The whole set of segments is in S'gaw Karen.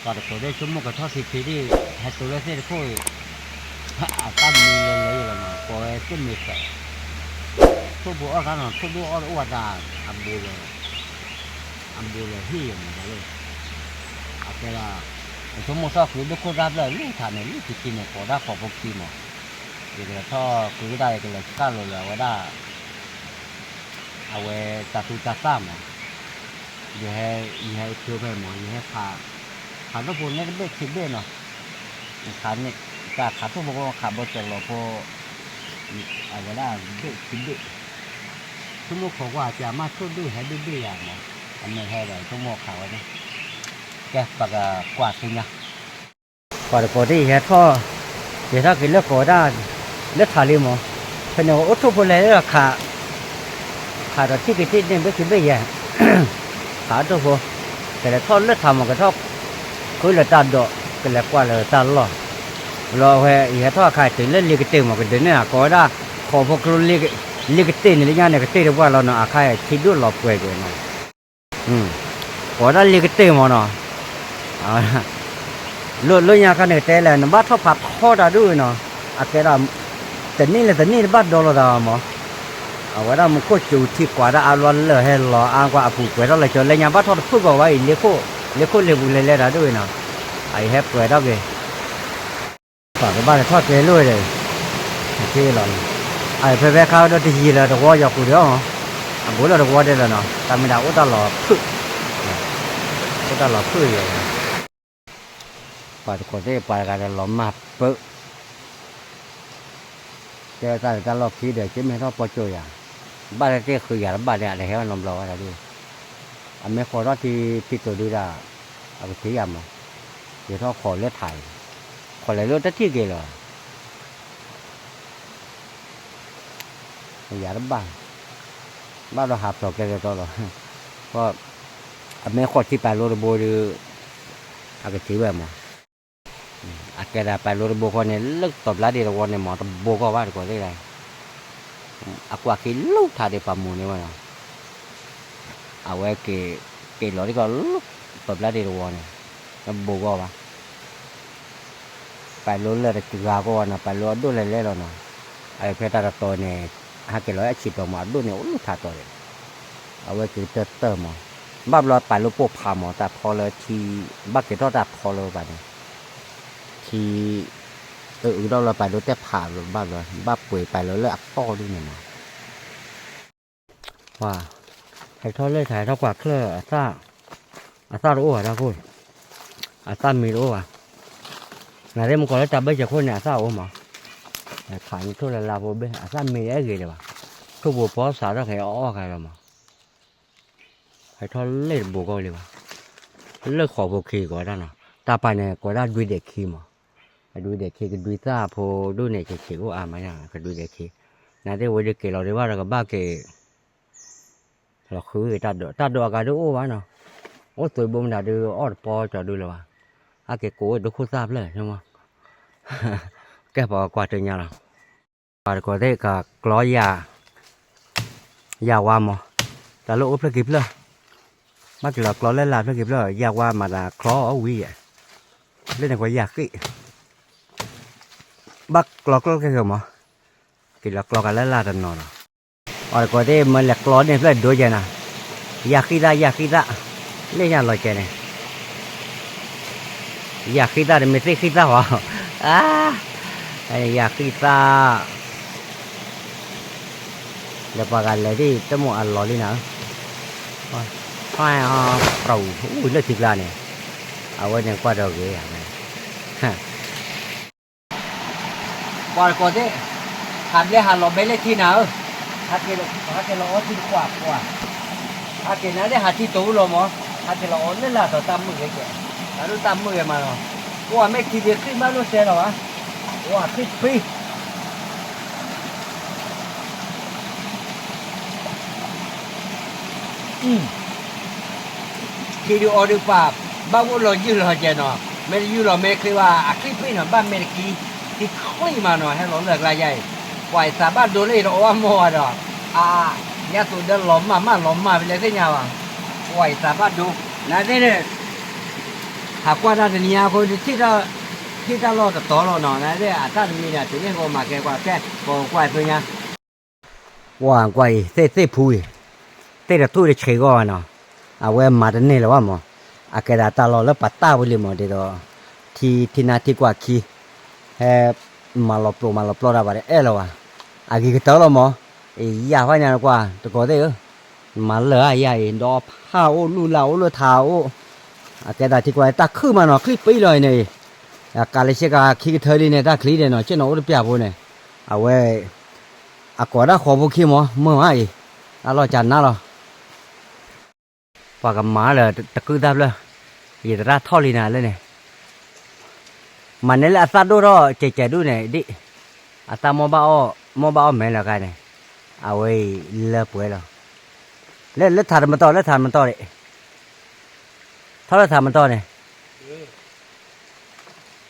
ပှၤတကိးသ့ၣ်ဆိကမိၣ်ကထီၣ်ခံခံဒ် ဟဲတိၤလၢသ့ၣ်တခိၣ်အံၤ, အတၢ်မံလၢလၢယလီၤနီၤ, ကိးဝဲသ့ၣ်မ့ၤသး, ထိၣ်ဘိအီၣ်ခါနီၤ, ထိၣ်ဒိၣ်အီၣ်တအိၣ်ဝဲဒၣ်, အဘူးလၢ, အဘူးလၢဟံၣ်ယမၤဒၣ်လၢ, အကဲဒၣ်, ပဆိကမိၣ်ထီၣ်ဃုဒိၣ်ခိၣ်သၣ်ဖျၢၣ်လၢထးန့ၣ် လၢခံခံန့ၣ် ကိးဒၣ်ဃီဖိခံမး, ယကလဲၤထီၣ်ဃုကဒါ ယကလဲၤစၢ်လိာ်လၢအဝဲဒၣ် အဝဲတၢ်သူတၢ်သၣ်မး, ယဟဲ, ယဟဲဖျိဖဲမး, ယဟဲဖး, ဖးဒိၣ်ဖိန့ၣ်တဘ့ၣ်ခံဘ့ၣ်နီၤ, ခးန့ၣ်, တၢ်ခးထိၣ်ဖိခးဘိကၠီၤလီၤဖိ, အဝဲဒၣ်ဘ့ၣ်ခံဘ့ၣ်, ဆိကမိၣ်ခိးကွၢ်ကမၣ်ထိၣ်ဒိၣ်ဟဲဘ့ၣ်ဘ့ၣ်ယၤမး, အမ့ၢ်ဟဲဒီးဆိကမိၣ်ခးဝဲန့ၣ်, ကဲပကကွၢ်သ့ၣ်ညါ ပှၤတကိးသ့ၣ်ယဟဲထီၣ်, ယဟဲထီၣ်က့ၤလၢကိးဝဲဒၣ်, လၢထးလံမး, ဖဲန့ၣ်အိၣ်ထိၣ်ဖိလဲၤလၢခး, ခးဒီးထံၣ်က့ၤထံၣ်န့ၣ်ဘ့ၣ်ခံဘ့ၣ်ယဲၢ်, ခးထိၣ်ဖိ, ကလဲၤထီၣ်လၢထးမး ကထီၣ်ဃုလၢတၢ်ဒိး, ကလဲၤကွၢ်လၢတၢ်လီၢ်, ဘျီဝဲယဟဲထီၣ်အခါတုၤလၢလ့ကတ့ၢ်မး ကဒုးန့ၢ်အကိးဝဲဒၣ်, ခီဖိကျိ, လ့ကတ့ၢ်န့ၣ်လၢညါန့ၣ် ကတ့ၢ်တပှၢ်လီၤနီၤ, အခါထံဒိၣ်လီၤပှဲၤကွံာ်နီၤ ကိးဒၣ်လ့ကတ့ၢ်မးနီၤ, လၢညါခါန့ၣ်ကတဲလဲၣ် နဘၣ်ထီၣ်ဖးထီတၢ်ဒိၣ်ဝဲနီၤ, အကဲဒၣ်, တနံၣ်လၢတနံၣ်တဘၣ်ဒီလီၤသးမး, အဝဲဒၣ်မူခိၣ်စူၤထံကွၢ်ဒၣ်အါလီၤလၢာ်ဟဲလီၤအါကွၢ်အပူၤကွဲးထီၣ်လၢကၠီလၢညါဘၣ်ထီၣ်တဖုၣ်ကီးဝဲအံၤ လ့ခိၣ်, လ့ခိၣ်လ့ပူၤလဲၤလဲၤတၢ်ဒိၣ်ဝဲနီၤ, အအံၤဟဲပှဲၤထီၣ်က့ၤ ပှၤကဘၣ်လဲၤထီၣ်ကျဲလိၣ်ဝဲဒီး, အ့လီၤ, အဖဲဖဲခါဒီးတယံာ်လၢတဝီယီၤပူၤဒီး, အဘူးလီၤတဝီဒဲးလီၤနီၤ, တၢ်မ့ၢ်ဒၣ်အိၣ်တၢ်လီၤဖုၣ်, အိၣ်တၢ်လီၤဖုၣ်ယဲၢ်, ပှၤတကိးသ့ၣ်ပှၤတဂၤဒီးလီၤမၢ်ပၢၢ်, ကဲတၢ်လၢတၢ်လီၢ်ခံဒီး ကမ့ၢ်ထီၣ်ပီကၠိယၤ, ဘၣ်လၢတ့ၢ်ဃုယၤတဘၣ်ဒီး အတဟဲဝဲနီတဘျီဝဲဒၣ်ဒ်, အမ့ၢ်ဃီထီၣ်ထံဖံတိၤဒုဒၣ်, အကထံၣ်ယၤမး, ယထီၣ်ခိးလၢထးအံၤ, ခိးလဲၤလၢတထံၣ်က့ၤလီၤ ယၤတဘၣ်, ဘၣ်ဒီးဟးဖျိးကျဲကတီလီၤ, အမ့ၢ်ဃီထံပာ်လိတဘိဒီး, အကထံၣ်ဝဲမး, အကဲဒၣ်ပာ်လိတဘိဃီန့ၣ် လၢတီၤဘျါဒ့တဝီန့ၣ်မး တဘိကီၢ်ဘၣ်တကိးသ့ၣ်ဒၣ်, အကွၢ်ခံလီၤထးဒ့ပာ်မူန့ၣ်ဝဲနီၤ, အဝဲက့ၤ, က့ၤလီၤဒ်ကီးလၢတီၤဘျါဒ့တဝီန့ၣ်, တဘိကီၢ်ဘၣ် ပာ်လိလၢတဂၤကီၢ်ဝဲနီၤ, ပာ်လိအဒိၣ်လဲၤလဲလီၤနီၤ, အဖဲတၢ်တတီၤန့ၣ်, ဟဲက့ၤလီၤအဆံးတီၤမး အဒိၣ်န့ၣ်အိၣ်လၢထးတီၤဒီး, အဝဲက့ၤတၢၢ်တၢၢ်မး, ဘၣ်ဘျီပာ်လိပိာ်ဖးမး တၢ်ဖီလၢထံ, ဘၣ်က့ၤထီၣ်တၢ်ဖီလၢပှၤန့ၣ်, ထံ, အအုးဒီးလၢပာ်လိတဲဖးဘၣ်ဘျီ ဘၣ်ပှ့ၤပာ်လိလၢအတီၢ်ဒ်န့ၣ်မး ပှၤ, ဟဲထီၣ်လၢထး ဟဲထီၣ်ကွၢ်ချၢၣ်အသၣ်, အသၣ်တအိၣ်ဘၣ်တၢ်ခိၣ်, အသၣ်မ့ၢ်တအိၣ်ဘၣ်, နသ့ၣ်မ့ၢ်ကွၢ်လၢတၢ်ဘၢၣ်စၢၤခိၣ်န့ၣ် အသၣ်အိၣ်မး, ခးန့ၣ်ထိၣ်လၢလါဖိဘ့ၣ် အသၣ်မ့ၢ်အဲၣ်ဂ့ၤလၢၤဘၣ်, ထိၣ်ဖိဖီစးထီၣ်ခဲအီၣ်ခဲလီၤမး, ဟဲထီၣ်လၢတဘိကီၢ်လံဘၣ်, လၢဃီဖိခံကိးဒၣ်နီၤ, တၢ်ပာ်န့ၣ်ကိးဒၣ်ဒွံဒဲးခံမး, အဒွံဒဲးခံကဒွံသၣ်ဖိဒိၣ်န့ၣ် ဆံးဆံးအိၣ်အါမးညါ ကဒွံဒဲးခံ, နသ့ၣ်ဝဲဒုးက့ၤလီၤဒံးဘၣ်ဒီးကဘၣ်က့ၤ လီၤဃုဂ့ၤတၢ်ဒိး တၢ်ဒိးအဂၤဒုးအိၣ်ဘၣ်နီၤ, အိၣ်သုးဘိမတၤဒုး အီၣ်တပီကၠီဒုးလၢၤဘၣ်, အက့ၤကိးဝဲဒိခိၣ်သၣ်ဖျၢၣ်, ကဲပှၤကွၢ်တညါလီၤ, ပှၤတကိးသ့ၣ်ကကျီယၤ, ယၤဝါမး, တၢ်လၢအိၣ်ဖျၢၣ်ခံဖျၢၣ်, ဘၣ်က့ၤလီၤကျီလၢလာ်ဖျၢၣ်ခံဖျၢၣ် ယၤဝါမၤသးကျီအီၣ်ဝံၤယဲၢ်, လၢန့ၣ်ကွၢ်ယၤဃံၣ်, ဘၣ်ကျီကျီကဲကဲမး, က့ၤလီၤကျီကလၢလာ်တနီၤလီၤ. အီၤတကိးသ့ၣ်မ့ၢ်လဲၤကျီန့ၣ်ဖျၢၣ်ဒိကဲနၤ, ယၤဃံသၣ် ယၤဃံသၣ်, လၢညါလီၤကဲန့ၣ်, ယၤဃံသၣ်တမ့ၢ်သ့ၣ်ဃံသၣ်ဟီ, အါ, ယၤဃံသၣ်, ဒီးပှၤဂၤလဲၤဒ်တမိၣ်အလီၤလံနၤ, ပှၤ, ပှၤ, အိၣ်လၢထံကျါန့ၣ်, အဝဲန့ၣ်ကွၢ်ဒီးဂ့ၤ ပှၤတကိးသ့ၣ်, ဟးဘျဲဟးလီၤဘဲလၢထံနၤဧၢ, ဟးက့ၤလီၤအီထံတခွးပှၤ, ဟးက့ၤနၤလၢဟးထံတိၤလီၤမး, ဟးက့ၤလီၤအီလၢလာ်ဒီးတၢ်မုာ်ဂ့ၤကဲ, တၢ်ဒိၣ်တၢ်မုာ်ဂ့ၤမးနီၤ, ပှၤမ့ၢ်ထံဒ့ဃံၣ်ဘၣ်လိာ်စဲလီၤဘၣ်, ပှၤဃံၣ်ဖှံ ထံဒုးအီဒုးပာ်, ဘၣ်အိၣ်လီၤယုၢ်လီၤကဲနီၤ, မ့ၢ်တယုၢ်လီၤမ့ၢ်ချ့ဘၣ် အချံၣ်ပ့ၣ်နီၤ ဘၣ်မ့ၢ်တကံ, ထံချံၣ်မးနီၤ ဟဲလီၤလၢအကျါယါအံၤ, ပှၤအံၤသးဘၣ်ဒိလၢအံၤတအီၣ်ဘၣ်မီၢ်ဘၣ်ဒီး, အါ, ညါသိးဒီးလီၤမၢ်မၢ်လီၤမၢ်ဖဲလဲၣ်သ့ၣ်ညါဘၣ်, ပှၤအံၤသးဘၣ်ဒိ, နသ့ၣ်န့ၣ် ဟးကွၢ်တၢ်တနံၤညါအဃိ ထံၣ်တၢ်လီၢ်တတီၤလီၤနီၤ, အတၢ်တမံၤန့ၣ် တုၤန့ၣ်ဃိမၤကဲကွၢ်ကဲ ပကွၢ်သ့ၣ်ညါ ကွၢ်ကွၢ်အံၤ သ့ၣ်သ့ၣ်ဖူအံၤ သ့ၣ်တထူၣ်တဆံးဂီၢ်နီၤ, အဝဲမၤတန့ၢ်လၢၤဘၣ်မး, အကဲဒၣ်တၢ်လီၢ်လၢပတၢ်ဝဲလံမး ဒ်သိး ထံထံနါထံကွၢ်ခံ ဟဲ မၤလီၤပျိာ်မၤလီၤပျီတၢ်ဘၣ်တအဲၣ်လၢၤဘၣ်, အဂ့ၤကတၢၢ်လီၤမး, အံၤယၢ်ဖးညါကွၢ် တကိးသ့ၣ်ဧၢ, မၤလၢာ်ဧါယၢ်အံၤ ဒီဖးအိၣ်လူၢ်လၢ်အိၣ်လၢထးအိၣ်, အကဲဒၣ်ထံကွၢ်တၢ်ခုၣ်မးနီၤ ချံပံလီၤအံၤန့ၣ်, ကးလၢဆ့ကၤခံကထၢလံန့ၣ် တၢ်ချံဒဲးနီၤ ဆ့ၣ်နီၤအိၣ်တပျၢ်ဖိန့ၣ်, အဝဲ အကိးတၢ်ဃီဖိခံမး မုာ်မးအံၤ, တၢ်လီၢ်ကနါလီၤ ပှၤကမၤလၢတကုၢ်သၣ်ဖျၢၣ်, ယသရၣ်ထီၣ်လံနၤလၢန့ၣ်, မၤန့ၢ်လၢအသၣ်ဒိၣ်ထီၣ်ကဲးကဲးဒူၣ်န့ၣ်ဒ်, အသၣ်မိၢ်ဘၣ်အီၣ် မိၢ်ဘၣ်အီၣ်မဲလၢခါန့ၣ်, အဝဲအံၤလၢပှဲၤလီၤ, လၢလၢထးတမတီၢ် လၢထးတမတီၢ်န့ၣ်, ထီၣ်လၢထးတမတီၢ်န့ၣ်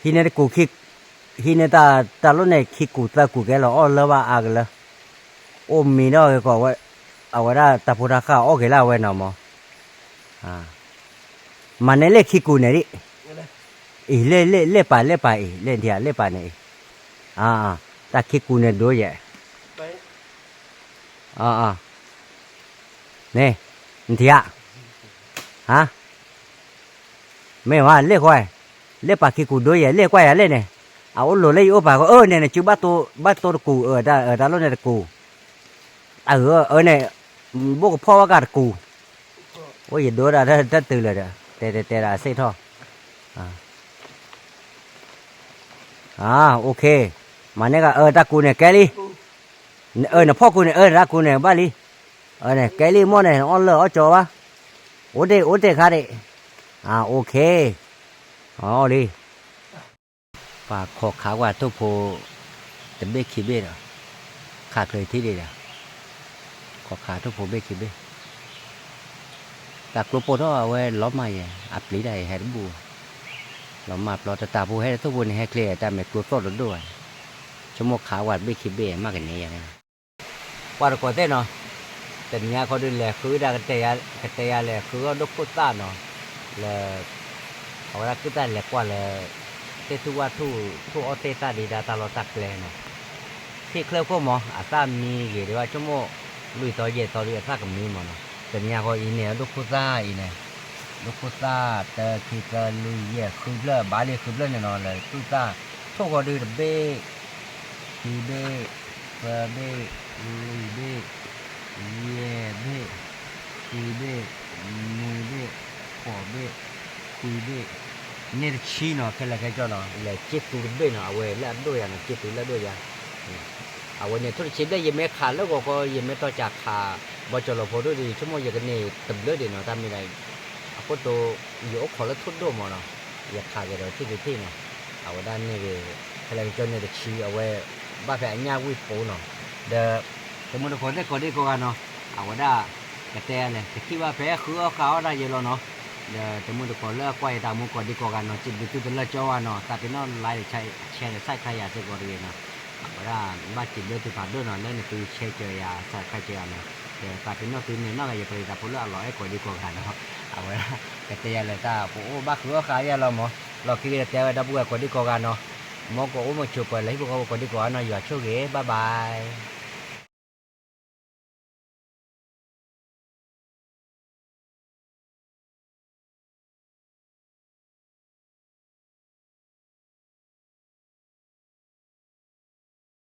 ဟံးန့ၢ်တကူၣ်, ဟံးန့ၢ်တၢ်လိၣ်န့ၣ် ခံကူၣ်သၢကူၣ်ကဲလီၤ အီၣ်လၢဘၣ်အါကလၢ, အိၣ်မံၤဒီးကီးဝဲ, အဝဲဒၣ်တၢ်ဖိတၢ်ဃၢ်အီၣ်က့ၤလၢအဝဲနီၤမး, မၤန့ၢ်လၢခံကူၣ်န့ၣ်ဒ်, အံၤလၢလၢပာ်လၢပာ်အံၤ လၢဒံးလၢပာ်န့ၣ်အံၤ, တၢ်ခံကူၣ်န့ၣ်ဒိယဲၢ် န့ၣ်, နထံၣ်ဧါ, ဟါ, မ့ၢ်ဝဲလၢကွၢ်, လၢပာ်ခံကူၣ်ဒိယဲၢ် လၢကွၢ်ယၤလၢန့ၣ်, အအိၣ်လိၤလၢယအိၣ်ပာ်ဃီ အၢန့ၣ် နစုဘၣ်တိၢ်တကူၣ် အၢတၢ်လိၣ်န့ၣ်တကူၣ်, အၢန့ၣ်, ဘိၣ်ကဖီၣ်ဝဲကတကူၣ်, အိၣ်ယဒိဒၣ်တၢ်တုၤလၢၤဒီး တဲတဲတဲဒၣ်အစ့ၣ်ထီၣ် OK, မၤန့ၢ်က အၢတၢ်ကူၣ်န့ၣ်ကဲလံ, အၢနဖီၣ်ကူၣ်န့ၣ် အၢတၢ်ကူၣ်န့ၣ်ဘၣ်လံ, အၢန့ၣ်ကဲလံမိၢ်န့ၣ် အီၣ်လၢာ်အီၣ်ကၠီဘၣ်, အိၣ်တ့ၢ်အိၣ်တ့ၢ်ခါဒံး, OK, အီၣ်လံ ပှၤခိးခးကွၢ်ထိၣ်ဖိ တဘ့ၣ်ခံဘ့ၣ်ဒီး ခးချုးထံၣ်ဒံးဒီး ခိးခးထိၣ်ဖိဘ့ၣ်ခံဘ့ၣ်, တၢ်ကျိပိၢ်ထီၣ်အဝဲလီၤမၢ်ယဲၢ် အပျံၤတၢ်အံၤဟဲတဘူၣ်ဘၣ်, လီၤမၢ်ပျီတတၢ်ဖိဟဲထိၣ်ဖိန့ၣ် ဟဲချ့တၢ်မဲာ်ကျိသီၣ်တဒိၣ်ဘၣ်, ဆိကမိၣ်ခးကွၢ်တဘ့ၣ်ခံဘ့ၣ်မးကန့ၣ်ယဲၢ် ပှၤတကိးသ့ၣ်နီၤ, တနံၤအံၤခီဒုးလဲၤဃုဒၣ်ကတဲယၤ, ကတဲယၤလဲၤဃုအီၣ်ဒိၣ်ခိၣ်သၣ်နီၤ, လၢ အဝဲဒၣ်ကုၢ်သၣ်လဲၤကွၢ်လၢ သ့ၣ်ထူၣ်ဝၣ်ထူၣ် ထိၣ်အီၣ်သ့ၣ်သၣ်ဒံးဒၣ်တၢ်လီၢ်တၢ်ကျဲနီၤ, ထံၣ်ချၢခိၣ်မး အသၣ်မံဂ့ၤဒံးဘၣ် ဆိကမိၣ် လွံၢ်သီယဲၢ်သီဒုးအသၣ်ကမံမးနီၤ, တနံၤအံၤခီအံၤန့ၣ် ဒိၣ်ခိၣ်သၣ်အံၤန့ၣ်, ဒိၣ်ခိၣ်သၣ်တၢ ခံ သၢ လွံၢ် ယဲၢ် ဃုဖျၢၣ် ဘၣ်လံဃုဖျၢၣ်န့ၣ်နီၤ လၢကုၢ်သၣ်, ထိၣ်ဃီဒုးတဘ့ၣ် ခံဘ့ၣ်, သၢဘ့ၣ်, လွံၢ်ဘ့ၣ်, ယဲၢ်ဘ့ၣ်, ဃုဘ့ၣ်, နွံဘ့ၣ်, ဃိးဘ့ၣ်, ခွံဘ့ၣ်, န့ၢ်တဆံနီၤ ခဲလၢာ်ခဲကၠီနီၤ လဲၤစ့သူတဘ့ၣ်နီၤ အဝဲလၢအဒိၣ်ယၤနီၤ စ့သူလၢအဒိၣ်ယၤ, အဝဲန့ၣ်ထိၣ်တဆံဘျဲၣ် ယမ့ၢ်ခးလၢဂီၤခီ ယမ့ၢ်တီၢ်စးခး ဘီကၠီၤလီၤဖိဒိၣ်ဒုး ဆိကမိၣ်ယကန့ၢ်တဘျုးဒံးနီၤ တၢ်မ့ၢ်ဒၣ် အဃိတိ ယအိၣ်ခိးလၢထိၣ်ဒိၣ်မးနီၤ, ယခးက့ၤဒီးထံၣ်တထံၣ်နီၤ, အဝဲဒၣ်န့ၣ်ဂ့ၤ ခဲလၢာ်ကၠီန့ၣ်တဆံ အဝဲ ဘၣ်ဖဲအညၣ်ဝံၣ်ဖိနီၤ, ဒီး တမုၢ်တကိးသ့ၣ်ကိးဒံကိးဂၤနီၤ, အဝဲဒၣ် ကတဲလဲၣ် ကထံၣ်ဘၣ်ဖဲဃုအီၣ်ဃုအီၣ်ဒၣ်ယဲလီၤနီၤ, ဒီးတမုၢ်တကိးလၢကွၢ်ယတၢ်မူကိးဒံကိးဂၤနီၤ စံးဘျုးသုတလၢာ်ကၠီဝဲနီၤ သးပ့ၤနီၣ် like ဒီး share ဒီး subscribe ယၤစ့ၢ်ကီးတဂ့ၤနီၤ, အဝဲဒၣ် ဘၣ်စံးဘျုးသုဖးဒိၣ်နီၤ လၢနသု share ကၢၤယၤ subscribe ကၢၤယၤနီၤ, ဒီးသးပ့ၤနီၣ်သုန့ၣ်နီၢ်ဂၤယပှၤသးဖိလၢအလီၤအဲၣ်ကိးဒံကိးဂၤနီၤ, အဝဲဒၣ် ကတဲယၤလၢတၢ်ပအိၣ်ဘၣ်ဃုအီၣ်ဃုအီၣ်ယဲလီၤမး, လီၢ်ခံကတၢၢ်တဲဝဲဒီပုၢ်ဝဲၢ်ကိးဒံကိးဂၤနီၤ, မ်ကအိၣ်မုာ်ဆိးပၢၤလၢဟံၣ်ဖိဃီဖိကိးဒံကိးဂၤနီၤ ယွၤဆိၣ်ဂ့ၤ bye bye